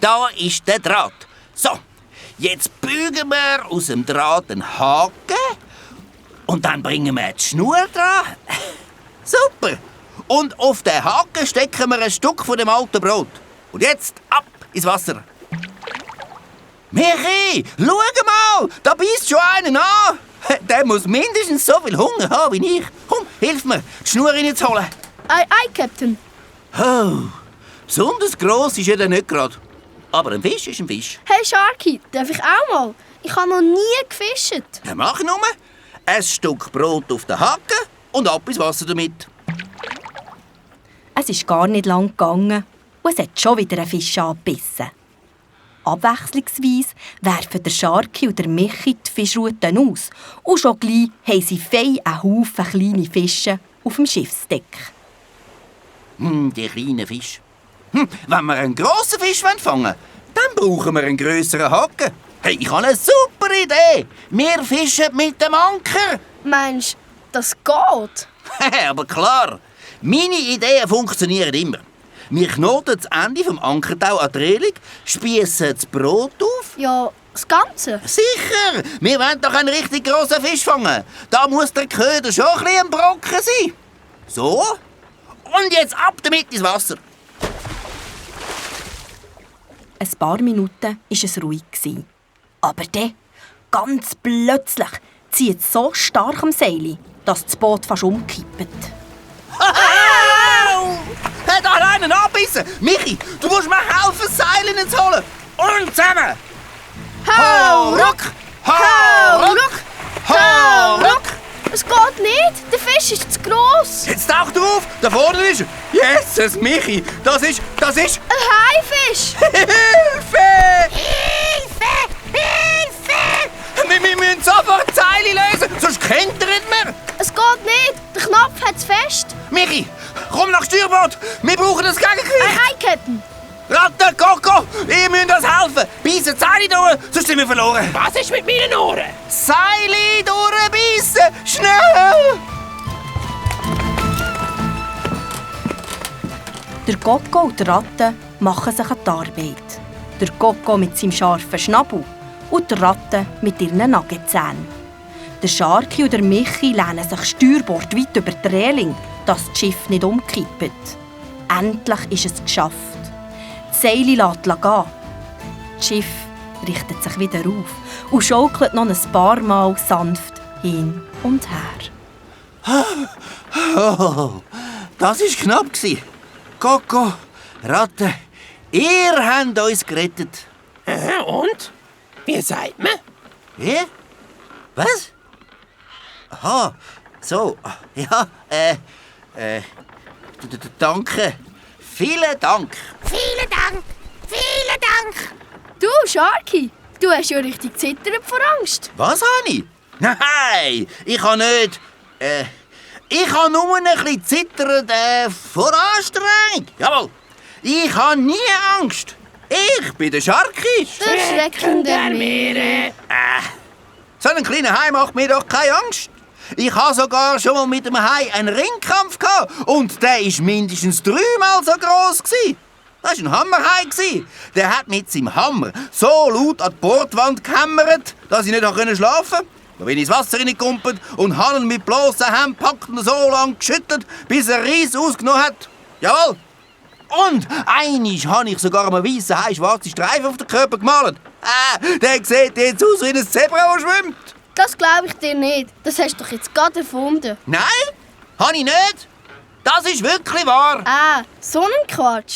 Da ist der Draht. So, jetzt bügen wir aus dem Draht einen Haken und dann bringen wir die Schnur dran. Super! Und auf den Haken stecken wir ein Stück von dem alten Brot. Und jetzt ab ins Wasser. Michi, schau mal, da beißt schon einen an. Der muss mindestens so viel Hunger haben wie ich. Komm, hilf mir, die Schnur reinzuholen. Ei, Captain. Oh, besonders gross ist er dann nicht gerade. Aber ein Fisch ist ein Fisch. Hey Sharky, darf ich auch mal? Ich habe noch nie gefischt. Dann mach nur ein Stück Brot auf den Haken und ab ins Wasser damit. Es ist gar nicht lang gegangen und es hat schon wieder ein Fisch angebissen. Abwechslungsweise werfen der Sharky und der Michi die Fischruten aus und schon gleich haben sie fein einen Haufen kleine Fische auf dem Schiffsdeck. Die kleinen Fische. Wenn wir einen grossen Fisch fangen wollen, dann brauchen wir einen grösseren Haken. Hey, ich habe eine super Idee. Wir fischen mit dem Anker. Meinst du, das geht? Aber klar, meine Ideen funktionieren immer. Wir knoten das Ende vom Ankertau an die Reling, spiessen das Brot auf. Ja, das Ganze. Sicher! Wir wollen doch einen richtig grossen Fisch fangen. Da muss der Köder schon ein bisschen ein Brocken sein. So. Und jetzt ab damit ins Wasser. Ein paar Minuten war es ruhig. Aber dann, ganz plötzlich, zieht es so stark am Seil, dass das Boot fast umkippt. Au! Hat da einen angebissen! Michi, du musst mir helfen, das Seil ins holen! Und zusammen! Hau, ruck! Hau, ruck! Hau, ruck! Es geht nicht, der Fisch ist zu gross. Jetzt taucht er auf! Da vorne ist er! Jesus, Michi! Das ist... Ein Haifisch. Hilfe! Hilfe! Hilfe! Wir müssen sofort die Seile lösen, sonst kennt er nicht mehr! Es geht nicht, der Knopf hat es fest. Michi, komm nach Steuerbord! Wir brauchen das Gegengewicht! Ei, Captain. Ratte, Coco, ihr müsst uns helfen! Beissen die Seile durch, sonst sind wir verloren! Was ist mit meinen Ohren? Seile durchbeissen! Schnell! Der Coco und die Ratte machen sich an die Arbeit. Der Coco mit seinem scharfen Schnabel und die Ratte mit ihren Nagezähnen. Der Sharky und der Michi lehnen sich Steuerbord weit über die Reling, dass das Schiff nicht umkippt. Endlich ist es geschafft. Die Seile lässt gehen. Das Schiff richtet sich wieder auf und schaukelt noch ein paar Mal sanft hin und her. Oh, das war knapp. Coco, Ratte, ihr habt uns gerettet. Und? Wie sagt man? Wie? Was? Aha, so. Ja, danke. Vielen Dank. Vielen Dank! Vielen Dank! Du, Sharky, du hast ja richtig zittert vor Angst. Was habe ich? Nein, ich habe nicht. Ich habe nur ein bisschen zittert vor Anstrengung. Jawohl. Ich habe nie Angst. Ich bin der Sharky. Der Schrecken der Meere. So ein kleiner Hai macht mir doch keine Angst. Ich habe sogar schon mal mit einem Hai einen Ringkampf gehabt und der war mindestens 3-mal so gross. Das war ein Hammerhai. Der hat mit seinem Hammer so laut an die Bordwand gehämmert, dass ich nicht schlafen konnte. Da bin ich ins Wasser reingekumpelt und habe ihn mit bloßen Händen gepackt und so lange geschüttelt, bis er Reis ausgenommen hat. Jawohl. Und einmal habe ich sogar einem weißen Hai schwarze Streifen auf den Körper gemalt. Der sieht jetzt aus wie ein Zebra, das schwimmt. Das glaube ich dir nicht. Das hast du doch jetzt gerade erfunden. Nein, habe ich nicht. Das ist wirklich wahr. So ein Quatsch.